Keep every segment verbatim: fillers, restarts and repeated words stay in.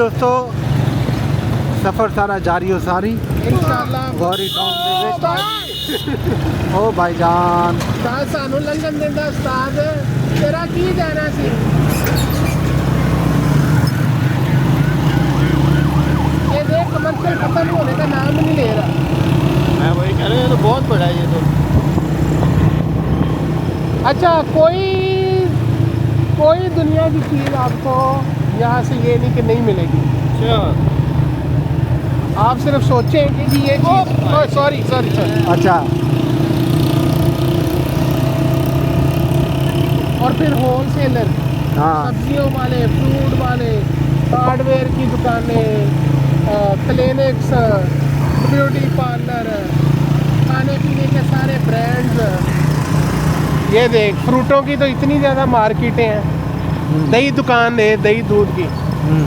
دوستو، سفر سارا جاری و ساری۔ انشاءاللہ۔ غوری ٹاؤن دے وچ۔ او بھائی جان۔ استاد سانوں لنگھن دیندا استاد، تیرا کی جانا سی؟ یہ دیکھ، کمرشل ختم ہونے کا نام نہیں لے رہا۔ میں وہی کہہ رہا ہوں، یہ تو بہت بڑا ہے یہ تو۔ اچھا، کوئی، کوئی دنیا کی چیز آپ کو یہاں سے یہ نہیں کہ نہیں ملے گی۔ اچھا۔ آپ صرف سوچیں کہ جی یہ چیز، او، سوری، سوری، سوری۔ اچھا۔ اور پھر ہول سیلر، ہاں۔ سبزیوں والے، فروٹ والے، ہارڈ ویئر کی دکانیں، آ، کلینکس، بیوٹی پارلر، کھانے پینے کے سارے برانڈز۔ یہ دیکھ، فروٹوں کی تو اتنی زیادہ مارکیٹیں ہیں۔ ہوں۔ دہی دکان ہے، دہی دودھ کی۔ ہوں۔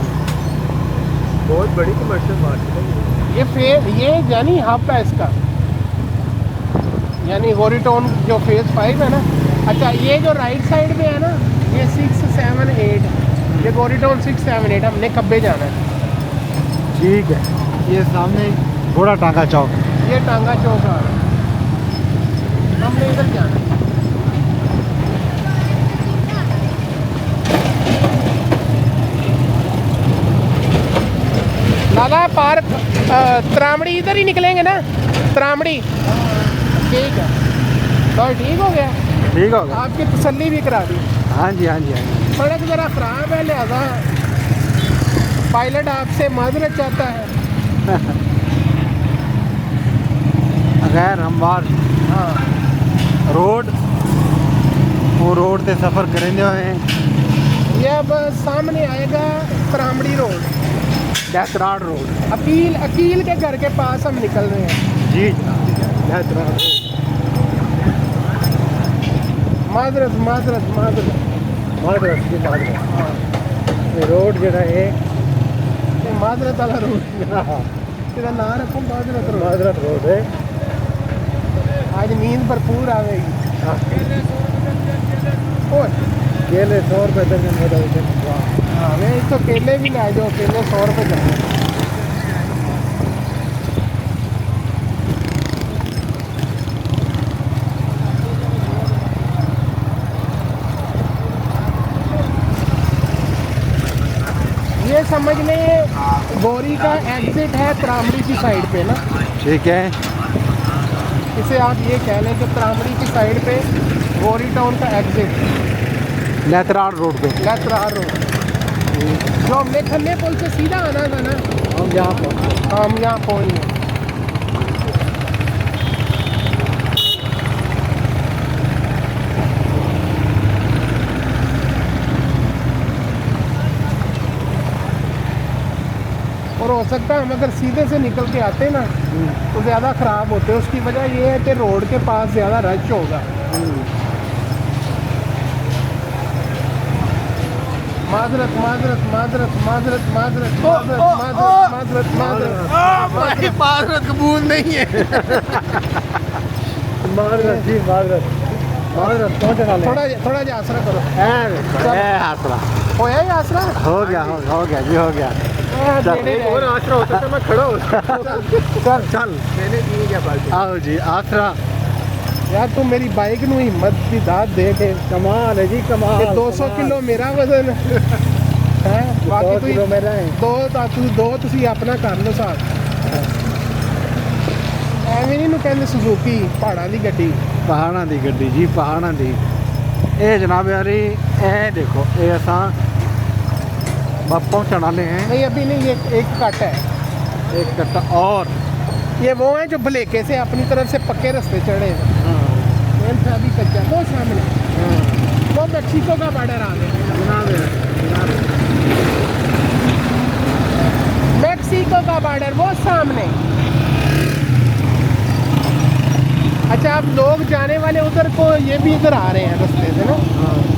بہت بڑی کمرشل مارکیٹ ہے یہ۔ یہ فے-، یہ یعنی ہب ہے اس کا، یعنی غوری ٹاؤن جو فیز فائیو ہے نا۔ اچھا، یہ جو رائٹ سائیڈ پہ ہے نا، یہ سکس سیون ایٹ، یہ Ghauri town six seven eight, ہم نے کبے جانا ہے۔ ٹھیک ہے، یہ سامنے گھوڑا ٹانگا چوک۔ یہ ٹانگا چوک آ رہا ہے، ہم نے ادھر جانا ہے۔ لالا پارک، آ، ترامڑی ادھر ہی نکلیں گے نا؟ ترامڑی۔ ٹھیک ہے۔ تو ٹھیک ہو گیا؟ ٹھیک ہو گیا۔ آپ کی تسلی بھی کرا دی۔ ہاں جی، ہاں جی، ہاں جی۔ سڑک ذرا خراب ہے، لہذا پائلٹ آپ سے معذرت چاہتا ہے۔ غیر ہموار، ہاں۔ روڈ، وہ روڈ تے سفر کریندے ہوئے ہیں۔ یہ اب سامنے آئے گا ترامڑی روڈ۔ ڈیتھ راڑ روڈ۔ عقیل، عقیل کے گھر کے پاس ہم نکل رہے ہیں۔ جی جناب، ڈیتھ راڑ روڈ۔ معذرت، معذرت، معذرت۔ معذرت جی، معذرت۔ ہاں۔ یہ روڈ جڑا ہے، یہ معذرت والا روڈ۔ ہاں۔ تیرا ناں رکھوں معذرت روڈ۔ معذرت روڈ ہے۔ آج نیند بھرپور آوے گی۔ ہاں۔ اوئے۔ کیلے سو روپے درجن بدل کے۔ ہاں، میں اس کو کیلے بھی لے جاؤ، کیلے سو روپے درجن۔ یہ سمجھ لیں، غوری کا ایگزٹ ہے ترامڑی کی سائیڈ پہ نا۔ ٹھیک ہے۔ اسے آپ یہ کہہ لیں کہ ترامڑی کی سائیڈ پہ غوری ٹاؤن کا ایگزٹ۔ لیتراڑ روڈ پہ۔ لیتراڑ روڈ۔ جو ہم نے کھنے پل سے سیدھا آنا تھا نا۔ ہم یہاں پہنچ گئے۔ ہم یہاں پہنچ گئے۔ اور ہو سکتا ہے ہم اگر سیدھے سے نکل کے آتے نا، ہوں۔ تو زیادہ خراب ہوتے۔ اس کی وجہ یہ ہے کہ روڈ کے پاس زیادہ رش ہوگا۔ ہوں۔ معذرت، معذرت، معذرت، معذرت، معذرت، او، معذرت، او، معذرت، او۔ معذرت، معذرت، آ، بھائی، معذرت قبول نہیں ہے۔ معذرت جی، معذرت۔ معذرت، پہنچن والے۔ تھوڑا جہا، تھوڑا جہا آسرا کرو۔ اے ویکھو، چل۔ اے آسرا۔ ہویا ہی آسرا؟ ہو گیا، ہو گیا، ہو گیا جی، ہو گیا۔ اے چل۔ جیڑے ایک اور آسرا ہوتا تو میں کھڑا ہوتا۔ چل، چل۔ چل۔ میں نے کی کیا بات ہے؟ آؤ جی، آسرا۔ یار، توں میری بائیک نوں ہمت دی داد دے کے۔ کمال ہے جی، کمال، یہ دو سو کمال۔ کلو میرا وزن ہے۔ باقی سو توں کلو میرا ہے۔ دو تا-، توں دو تسی اپنا کر لو ساتھ۔ ایویں نہیں نوں کہندے سوزوکی، پہاڑاں دی گڈی۔ پہاڑاں دی گڈی جی، پہاڑاں دی۔ اے جناب یاری، اے دیکھو، اے اساں بس پہنچن والے ہیں۔ نہیں، ابھی نہیں، یہ ایک کٹ ہے۔ ایک کٹ اور۔ یہ وہ ہیں جو بھلیکے سے اپنی طرف سے پکے رستے چڑھے ہیں۔ ہاں۔ یہ ابھی کچا، وہ سامنے۔ ہاں۔ وہ میکسیکو کا بارڈر آ گیا۔ جناب ہے، جناب ہے۔ میکسیکو کا بارڈر وہ سامنے۔ اچھا، اب لوگ جانے والے ادھر کو، یہ بھی ادھر آ رہے ہیں رستے سے نا؟ ہاں۔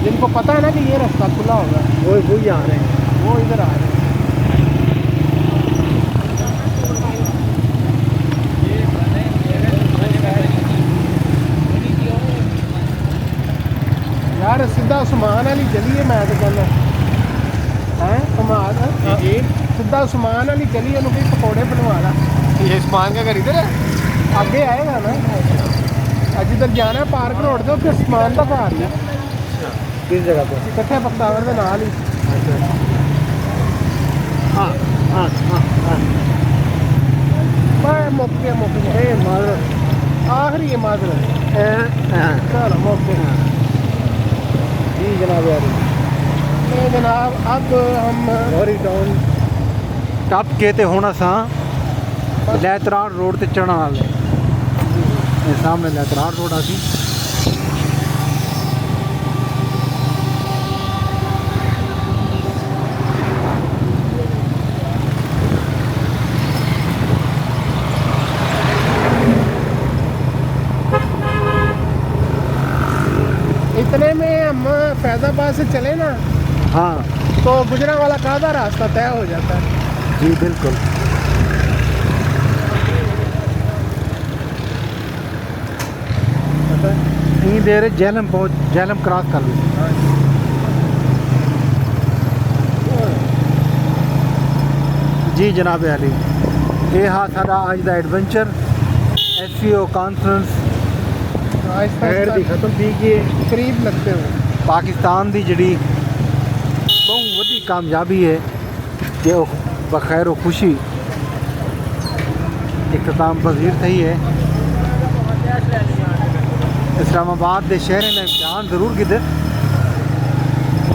جن کو پتہ ہے نا کہ یہ رستہ کھلا ہوگا۔ وہ، وہی آ رہے ہیں۔ وہ ادھر آ رہے ہیں۔ یار، سدھا عثمان والی گلی ہے، میں تو کہنا۔ ہیں؟ عثمان، جی، جی۔ دا عثمان والی گلی، انہوں کوئی پکوڑے بنوا لا۔ یہ عثمان کا گھر ادھر ہے؟ آگے آئے گا نا، جدھر جانا ہے پارک روڈ دے، اتھے عثمان دا گھر ہے۔ کس جگہ پہ؟ کٹھے بختاور دے نال ہی۔ ہاں، ہاں، ہاں، ہاں۔ بس مک گیا، مک گیا۔ اے معذرت۔ آخری ہے معذرت۔ اے، ہاں۔ چلو، مک گیا۔ جی جناب عالی۔ اے جناب، اب ہم گوری ٹاؤن ٹپ کے تے ہݨ اساں لیتراڑ روڈ تے چڑھݨ والے ہیں۔ اے سامݨے لیتراڑ روڈ آسی۔ اتنے میں ہم فیض آباد سے چلے نا، ہاں۔ تو گوجرانوالہ کا آدھا راستہ طے ہو جاتا ہے۔ جی، بالکل۔ ایں دیر جہلم پہنچ، جہلم کراس کر لی۔ جی جناب عالی، اے ہا ساڈا اج دا adventure, S C O conference آہستہ خیر دی آہستہ ختم تھی گئی ہے۔ قریب لگتے ہو۔ پاکستان دی جڑی بہوں وڈی کامیابی ہے کہ او بخیر و خوشی اختتام پذیر تھئی ہے۔ اسلام آباد دے شہریاں نے امتحان ضرور گھدے،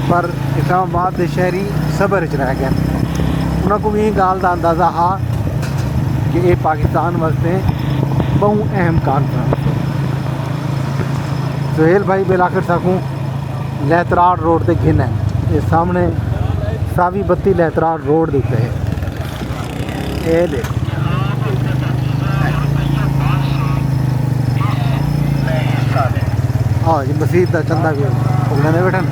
پر اسلام آباد دے شہری صبر اچ رہ گئے۔ انہاں کوں وی ایں ڳالھ دا اندازہ ہا کہ اے پاکستان واسطے ٻہوں اہم کانفرنس ہے۔ سہیل بھائی بالآخر ساکوں لہتراڑ روڈ تے گھن آئے۔ اے سامݨے ساوی بتی لہتراڑ روڈ دے اتے ہے۔ اے ݙیکھ۔ ہاں جی، مسیت دا چندہ وی پکڑیندے ٻیٹھن۔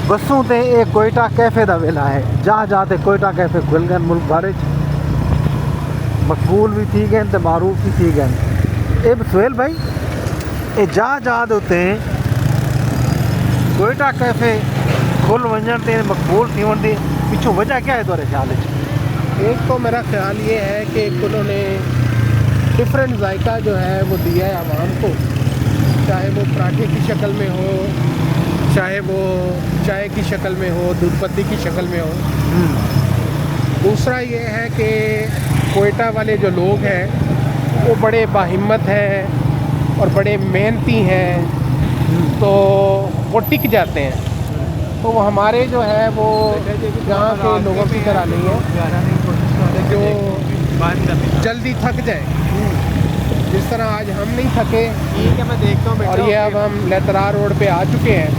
بسوں تے اے کوئٹہ کیفے دا ویلا ہے۔ جاہ جاہ تے کوئٹہ کیفے کھل ڳئن، ملک بھر اچ مقبول وی تھی ڳئن تے معروف وی تھی ڳئن۔ اے سہیل بھائی، اے جاہ جاہ دے اتے کوئٹہ کیفے کھل ونڄݨ تے مقبول تھیوݨ دی پچھوں وجہ کیا ہے تہاݙے خیال اچ؟ ایک تو میرا خیال یہ ہے کہ انہوں نے ڈفرینٹ ذائقہ جو ہے وہ دیا ہے عوام کو، چاہے وہ پراٹھے کی شکل میں ہو، چاہے وہ چائے کی شکل میں ہو، دودھ پتی کی شکل میں ہو۔ دوسرا یہ ہے کہ کوئٹہ والے جو لوگ ہیں وہ بڑے باہمت ہیں اور بڑے محنتی ہیں، تو وہ ٹک جاتے ہیں۔ تو وہ ہمارے جو ہے وہ یہاں کے لوگوں کی طرح نہیں ہے جو جلدی تھک جائے، جس طرح آج ہم نہیں تھکے۔ اور یہ اب ہم لترا روڈ پہ آ چکے ہیں،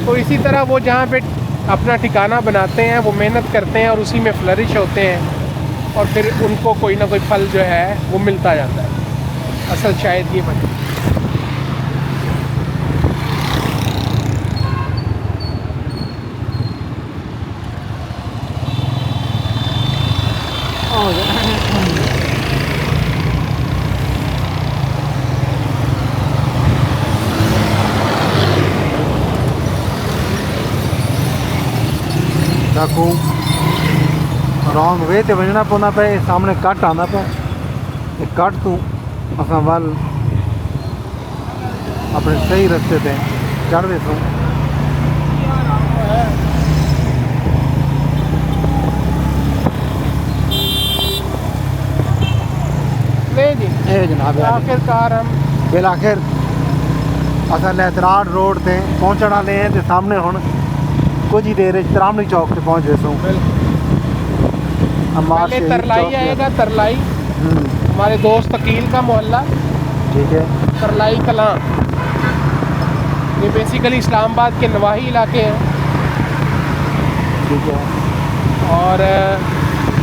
تو اسی طرح وہ جہاں پہ اپنا ٹھکانہ بناتے ہیں، وہ محنت کرتے ہیں اور اسی میں فلرش ہوتے ہیں، اور پھر ان کو کوئی نہ کوئی پھل جو ہے وہ ملتا جاتا ہے۔ اصل شاید یہ وجہ۔ ساکوں رانگ وے تے ونڄݨا پوندا پئے، سامݨے کٹ آندا پئے، تے کٹ توں اساں ول اپݨے صحیح رستے تے چڑھ ویسوں۔ نہیں جی۔ اے جناب عالی۔ آخر کار ہم بالآخر اساں لہتراڑ روڈ تے پہنچݨ والے ہیں تے سامݨے ہݨ کجھ ہی دیر وچ ترامنی چوک تے پہنچ ویسوں۔ بالکل۔ عمار پہلے شہید ترلائی چوک آئے تے گا، ترلائی۔ ہوں۔ ہمارے دوست عقیل کا محلہ۔ ٹھیک ہے۔ ترلائی کلاں، یہ بیسیکلی اسلام آباد کے نواحی علاقے ہیں۔ ٹھیک ہے۔ اور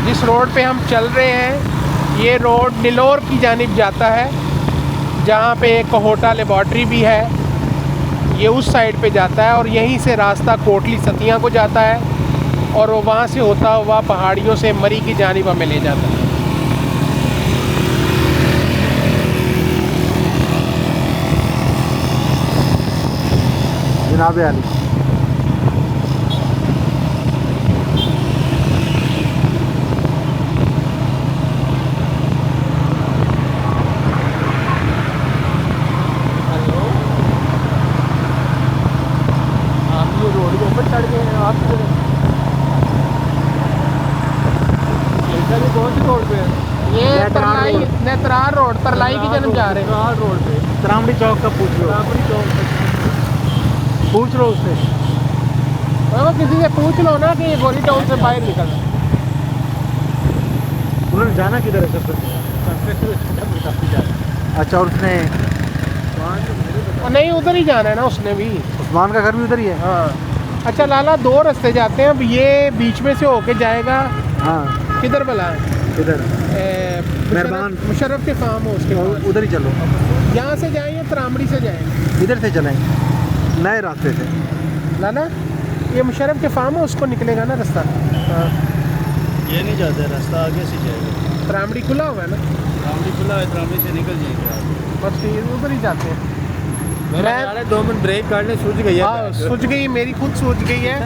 جس روڈ پہ ہم چل رہے ہیں، یہ روڈ نلور کی جانب جاتا ہے، جہاں پہ ایک کوہوٹا لیبارٹری بھی ہے، یہ اس سائیڈ پہ جاتا ہے اور یہیں سے راستہ کوٹلی ستیاں کو جاتا ہے اور وہ وہاں سے ہوتا ہوا پہاڑیوں سے مری کی جانب ہمیں لے جاتا ہے۔ بیالی۔ ہیلو، آپ یہ روڈ کے اوپر چڑھ گئے ہیں آپ؟ کون سی روڈ پہ ہے؟ یہ نیتران ترلائی روڈ۔ نیتران روڈ، ترلائی کی جانب جا رہے ہیں۔ نیتران روڈ پہ۔ ترامڑی چوک کا پوچھ لو۔ ترامڑی چوک پہ۔ پوچھ لو اس سے۔ وہ کسی سے پوچھ لو نا کہ یہ گوری ٹاؤن سے باہر نکلنا۔ انہوں نے جانا کدھر ہے سب سے؟ اچھا، اور اس نے؟ نہیں، ادھر ہی جانا ہے نا اس نے بھی۔ عثمان کا گھر بھی ادھر ہی ہے؟ ہاں۔ اچھا لالا، دو رستے جاتے ہیں، اب یہ بیچ میں سے ہو کے جائے گا۔ ہاں۔ کدھر بھلا ہے؟ کدھر؟ اے، مہربان۔ مشرف، مشرف کے فارم ہاؤس کے پاس۔ ادھر ہی چلو۔ یہاں سے جائیں یا ترامڑی سے جائیں؟ ادھر سے چلیں، نئے راستے سے۔ لالا، یہ مشرف کے فارم ہاؤس کو نکلے گا نا رستہ؟ ہاں۔ یہ نہیں جاتا ہے، رستہ آگے سے جائے گا۔ ترامڑی کھلا ہوا ہے نا؟ ترامڑی کھلا ہے، ترامڑی سے نکل جائیں گے آپ۔ بس ٹھیک ہے، ادھر ہی جاتے ہیں۔ میرا میں خیال ہے دو منٹ بریک کر لیں، سوج گئی ہے۔ ہاں، سوج گئی، میری خود سوج گئی ہے۔